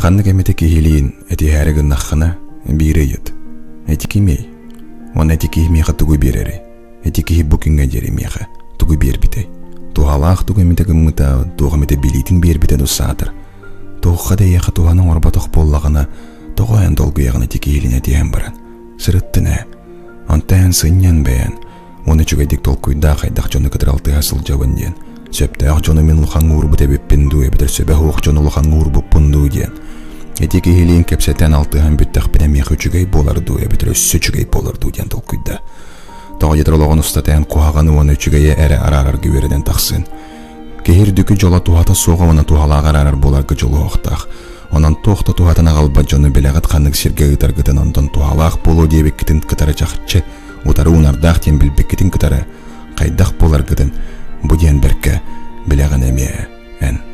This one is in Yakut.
Ханнык эмитэ киһилиин этиһээри гыннаххына, биир ыйыт. Ити кимий? Уонна ити киһи миэхэ тугу биэрэрий? Ити киһи бу күҥҥэ диэри миэхэ тугу биэрбитэй? Туһалаах тугу эмитэ гыммыта, туох эмитэ билиитин биэрбитэ дуу саатар. Туохха да эйиэхэ туһаны оҥорботох буоллаҕына, тоҕо эн долгуйаҕын ити киһилиин этиһэн баран? Сырыттын ээ. Онтон эн сынньан бэйэн, уонна үчүгэйдик толкуйдаа хайдах дьону кытары алтыһа сылдьабын диэн. Сөптөөх дьону мин улахаҥҥа уурбут эбиппин дуу, эбэтэр сөбө суох дьону улахаҥҥа уурбуппун дуу диэн. Ити киһилиин кэпсэтэн алтыһан бүттэхпинэ миэхэ үчүгэй буолар дуу, эбэтэр өссө үчүгэй буолар дуу диэн толкуйда. Тоҕо диэтэр олоҕун устата эн куһаҕаны уонна үчүгэйи эрэ араарарга үөрэнэн тахсыын. Киһи үрдүкү дьоло туһата суоҕа уонна туһалааҕы араарар буоларга дьулуһуохтаах. Онон туох да туһатын аҕалбат дьону билэҕит ханнык сиргэ ыытаргытын онтон туһалаах буолуо диэбиккитин кытары чахчы утары уунардаах диэн билбиккитин кытары хайдах буоларгытын бу диэн бэркэ билэҕин эмиэ эн.